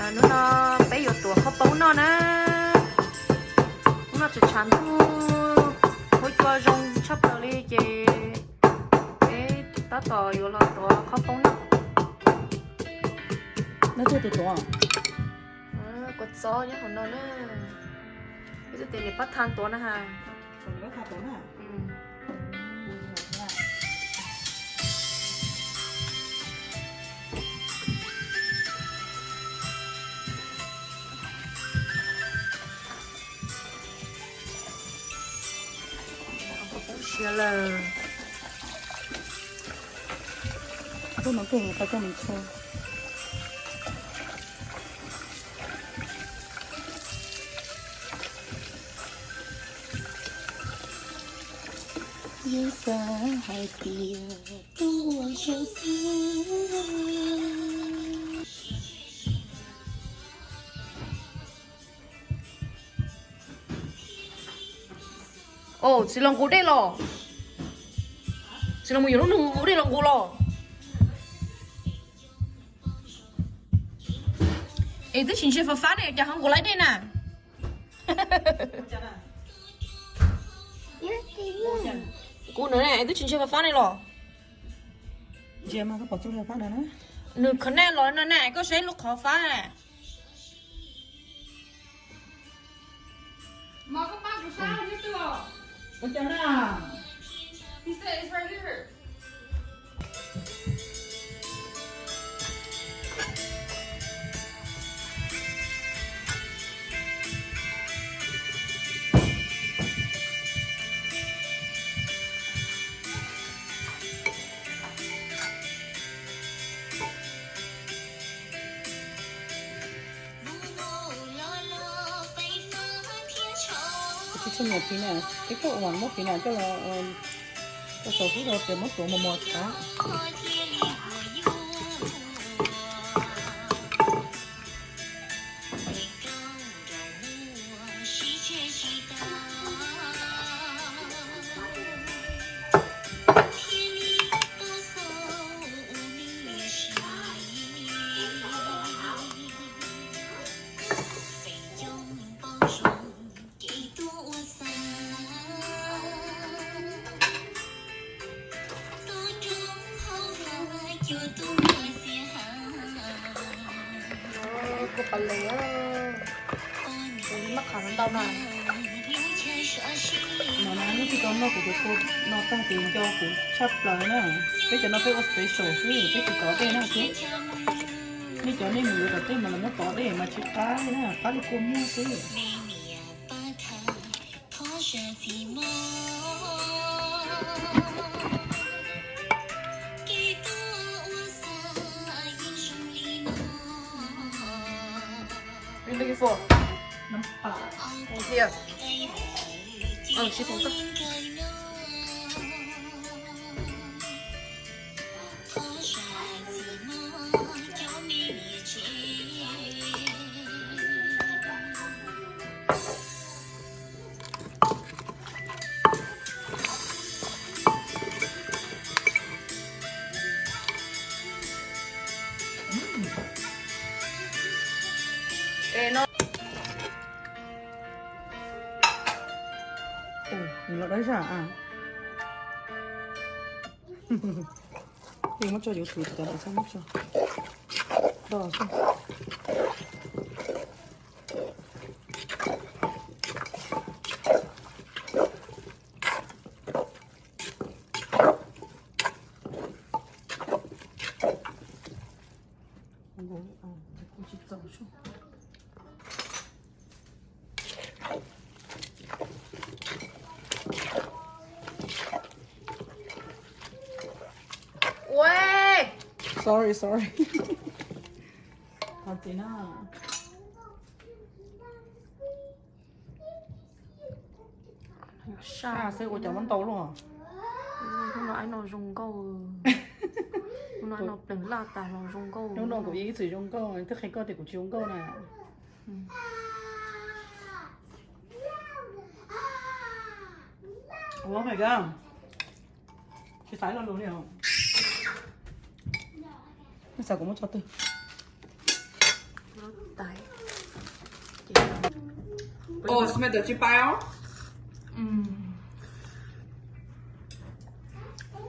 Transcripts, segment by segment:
Hnub no peb yuav tuav khaub poob noj na. Hnub no tshav tshav ntuj, huab cua zoo tshaj plaws li ces peb tab tom yuav los tuav khaub poob noj. Kua txob nyob hauv no na. Peb twb tias niam pab Thaj tuav na ha. Siav lawm. Tuaj no kawg tau coj mus tsho. Yeej xav hais tias tuaj ua zoo xwb. Txiv los nqus dej los. Txiv los mus yuav lub nug nqus dej los nqus los. Es twb tsis ntsia fab fab ne, cas ho nqus laib dej na? Kuv nws ne, twb tsis ntsia fab fab ne los. Nws kho nej los no ne, koj saib lub qhov fab. Tsis tshua nyiam phim na, peb coj uas muab phim na coj los, coj saum xub rau tias muab tuav mos mos tsis qab. Kuv pom lawm, kuv maj qhov no ntau na. No na, nej tsis tau noj kuv tus kua no tag ces nco kuv tshaj plaws na. Peb cov no peb ua special xwb, peb tsis tov dej na thiab. Nej cov nej mus yuav tom tej mas lawv muab tov dej mas tsis qab li na, qab li kua muag xwb. Beautiful. Ua thiab. Sib koom tag. Es no, nws los dawb zam a. Yeej muab tso yuav tus cov ntawd txhob muab tso. Do xwb. Ua, sorry, sorry. Thov txim na. Saj xwb ua cas muab ntau luaj. Hnub no aib no zoo nkauj. Hnub no aib no pleev laj tas los zoo nkauj. Hnub no kuv yeej ib txwm zoo nkauj, twb qhia koj tias kuv tsis zoo nkauj na. Ua, tsis xaiv lo lus li os. Nej xav kuv muab tso twg? Oh, Samantha, did you buy all?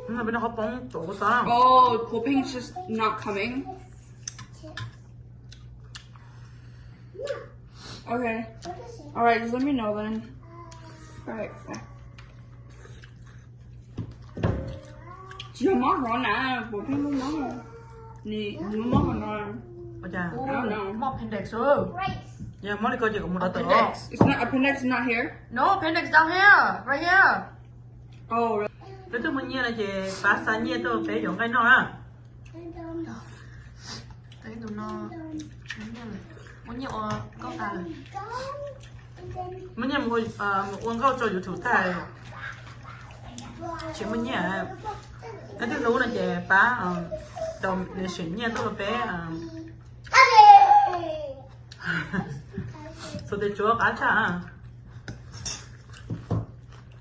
No, peb no qhov poob tuav kuv tau. Oh, Puping's just not coming. Okay. All right, just let me know then. All right, bye. Tsis yog mob hov na, Puping mob mob. Nws mob hov no. Ua cas? I don't know. Mob appendix. Yog mob li ko ces kuv mus rau tom. Appendix. It's not, appendix is not here. No, appendix down here, right here. Oh, really? Peb twb muaj nyiaj no ces pab xa nyiaj tuaj peb yuav nqaij noj na. Tus no muaj nyiaj ua nkauj tag. Muaj nyiaj mus ua nkauj rau YouTube tag. Tsis muaj nyiaj. Neb twb hlub no ces pab donation nyiaj tuaj rau peb. Xuas tes tsuav qab tshaj.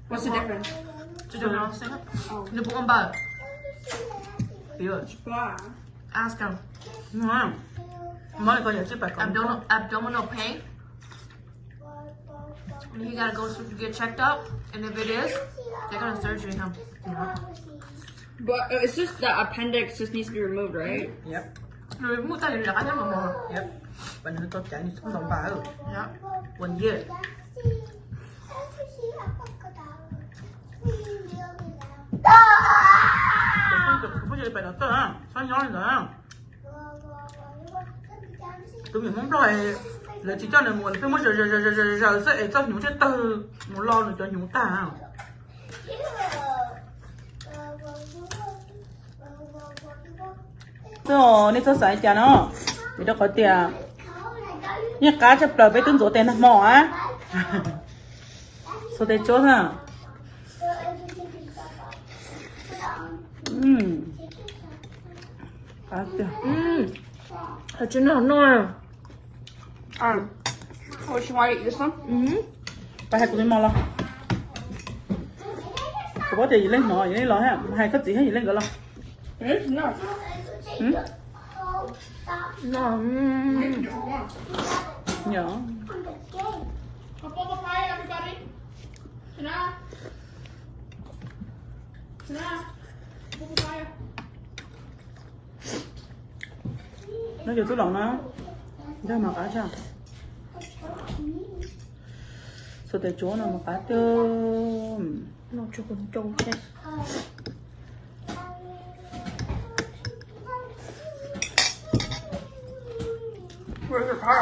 What's the difference? Nws puas ua npaws? Ask him. Mob li ko yog tsib pais kom. Abdominal, abdominal pain. He gotta go s- get checked up, and if it is, they're gonna surgery him. But uh, it's just the appendix just needs to be removed, right? Yep. Remove tag li lawm qab nyob mas mog. Yep. Pas nws tau caiv nws txhob ntaus npas. Yep. One year. Kuv pheej yog pais doctor, txhob nyob li ntawd. Tus me nyuam Hmoob Nplog, lawv tsis coj nws mus, lawv pheej muab zaws zaws zaws zaws xwb es txoj hnyuv thiaj tawg mus lo nws cov hnyuv tag. Twb, nej txhob xav li cas no, vim rau qhov tias yeej qab tshaj plaws, peb twb ntxuav tes nag hmo a. Xuas tes tsuav na. Qab tiag. Hais tsis noj no. Pab hais kuv li mos los. Kuv paub tias yim leej hnov yim leej los thiab, hais koj txiv thiab yim leej nkawd los. Nyob. No cov tub los na, yog mas qab tshaj. Xuas tes tsuav no mas qab tiag. No tsuav kuv ncau thiab. Where's your car?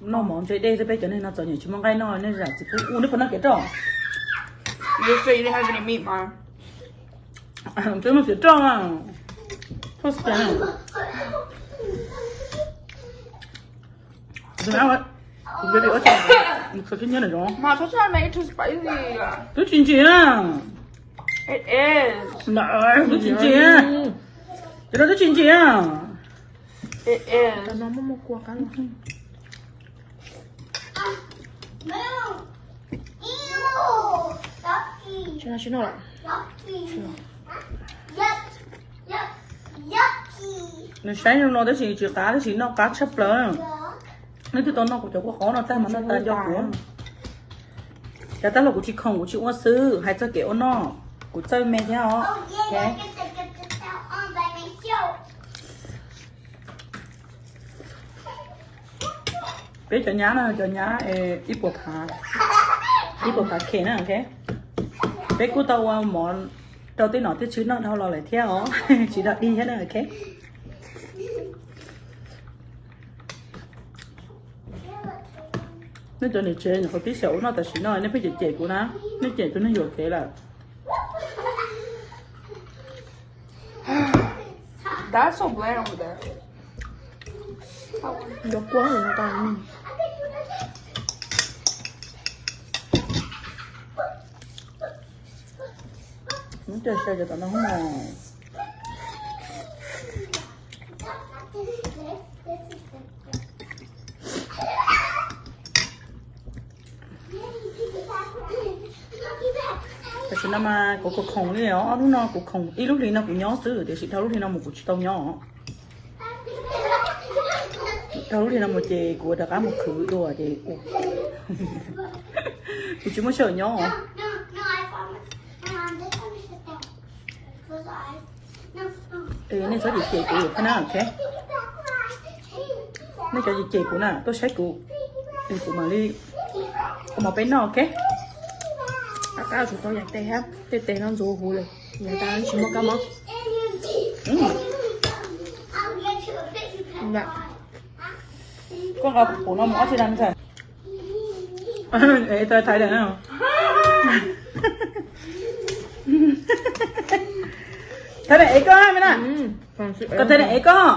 Noj mov ntse dej xwb, peb cov neeg no txom nyem tsis muaj nqaij noj, nej zam txiv pub ua neb puas noj kev roj? You didn't have any meat, Mom. Peb muaj kev roj. Thoj xwb. Kuv baby ua tsis nyob na zoo. Mom, don't tell me it's too spicy. Twb tsis ntsim na. It is. Twb tsis ntsim. Cov no twb tsis ntsim. It is. Cov no muaj muaj kua qab los. Tsis noj, tsis noj lawm. Nws saib zoo no tab sis tsis qab, tab sis noj qab tshaj plaws. Neb twb tau noj kuv cov kua qab no tag mas noj tas nco kuv. Cov tab los kuv tsis khoom, kuv tsis ua xwb, hais txog kev ua noj kuv txawj me thiab os. Peb cov nyab no cov nyab ib puas phav, ib puas phav K na, ok. Peb kuj tau ua mov rau tej nom tej tswv noj dhau los lawm thiab os, tsis dog dig thiab na, ok. Nej cov niam tsev nyuam qhuav pib xyaum ua noj tam sim no nej pheej cem cem kuv na, nej cem tus neeg yuam kev lawm. That's so bland over there. Nrov kua no tau. Muab coj saib cov tom no. Tus no mas kuv khoom li os, ob lub no kuv khoom, ib lub hli no kuv nyob xwb, tiam sis dhau lub hli no mus kuv tsis tau nyob. Dhau lub hli no mus ces kuv rov qab mus khwv dua ces kuv tsis muaj sij hawm nyob os. Nej txhob cem cem kuv thiab na, ok? Nej cov cem cem kuv na tuaj saib kuv, kuv mam li ua mov peb noj, ok? Qab qab kuv tau yas tes hab, tej tes no ntxuav huv lawm, yas tas tsis muaj kab mob. Koj nqa kuv no mus ob tsi dan ntag. Thaiv daim na. Thaiv daim ev koj me na. Koj thaiv daim ev koj.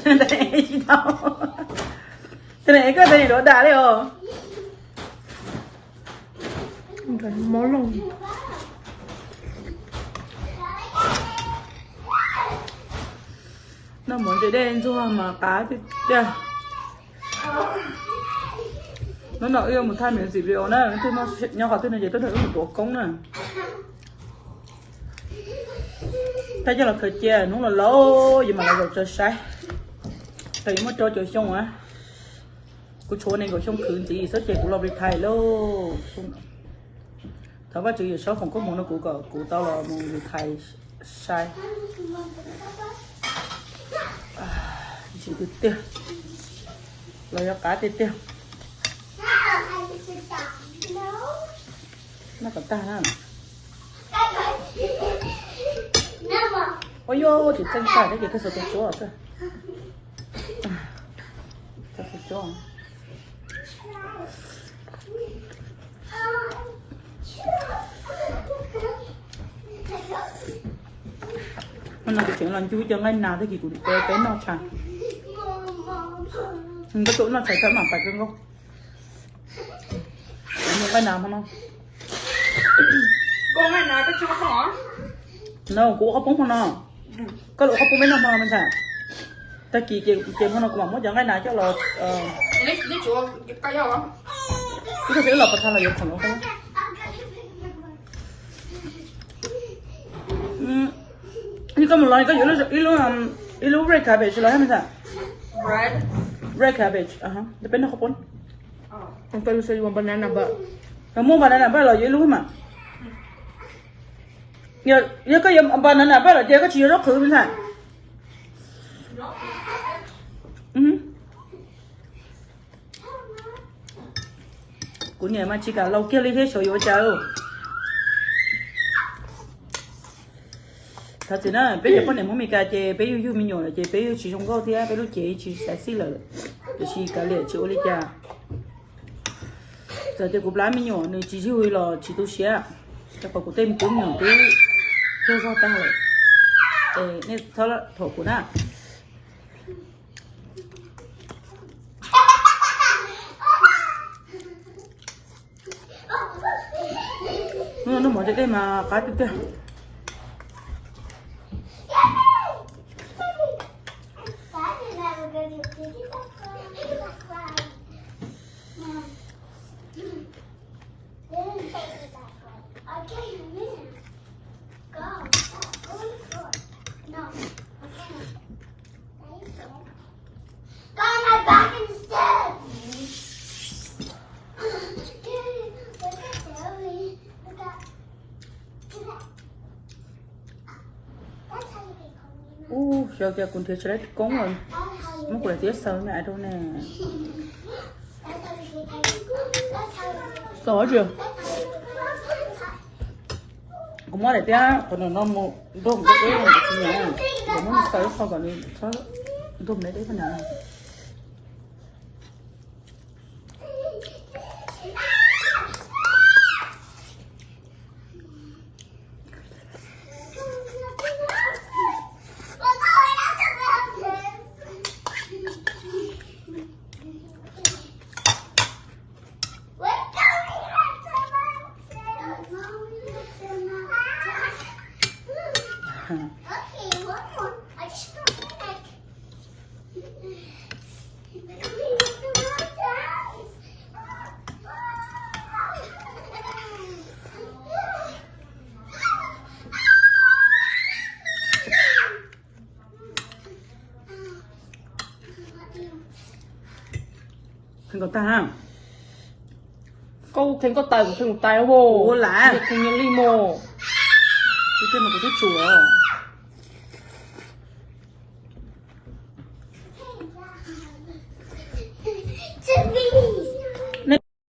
Thaiv daim ev koj, thaiv daim duav dam li os. Noj mov ntses dej ntxuag mas qab tiag tiag. Hnub no wb yuav mus thaij music video na, leej twg nyob qhov twg no ces tuaj nrog wb mus tuav koob na. Thaij coj los khaws cia, hnub los laus yuav mam los zaum tsaws saib. Thaum yuav muaj rau caum xyoo a, kuv tshuav nees nkaum xyoo khwv ntxiv xwb ces kuv los retire lauj. Thov Vajtswv Yawm Saub foom koob hmoov rau kuv kom kuv tau los mus retire sai. Tsis tiag tiag, los yog qab tiag tiag. Noj kom tag na. Ua yuav tsis txeej tag thiab ces koj xuas tus tsuab xwb. Koj xuas tsuab. Hnub no kuv tseem los ncu cov nqaij nas tag kis kuv peb noj tshais. Nkauj tuaj noj tshais thawj mam pais kawg nkaus. Kuv nqa nqaij nas hmo no. No kuv ua qhob poob hmo no. Koj los ua qhob poob peb noj hmo no me ntxhais. Tag kis ces hmo no kuv mam muab cov nqaij nas coj los. Ib tug xwb los pas tha los yuav khoom los. Koj mus los koj yuav ib lub, ib lub red cabbage los me ntxhais. Red cabbage, peb noj qhob poob. Muaj banana bun los yuav ib lub mas. Yog koj yuav banana bun los ces koj tsis yuav zaub qhwv me ntxhais. Kuv niam mas tsis kam laus kiag li thiab xyov yuav ua cas. Thov txim na, peb cov poj niam Hmoob Mes Kas ces peb yug yug me nyuam lawm ces peb yug tsis zoo nkauj thiab peb lub cev tsis xav xij lawm, tiam sis kav liam tsis ua li cas. Txawm tias kuv plab me nyuam nws tsis yug los tsis tu siab, rau qhov kuv tej me tub me nyuam twb tsaug zog tag lawm. Es nej txhob thuam kuv na. Hnub no noj mov ntses dej mas qab tiag tiag. Ub, xyov tias kuv nrhiav tsis tau koob los muab kuv daim tiab xaws me ais rau ne. Xaws tsis, kuv muab daim tiab qhov no mus nrog kuv tsis nyob, kuv muab xaws ib qho kom nws txhob nrog daim tiab qhov no. Kheej koj tag na. Koj kheej koj tas kuv kheej kuv tas ua. Ua lam. Kheej li mus. Kuv twb mas kuv twb tsum os.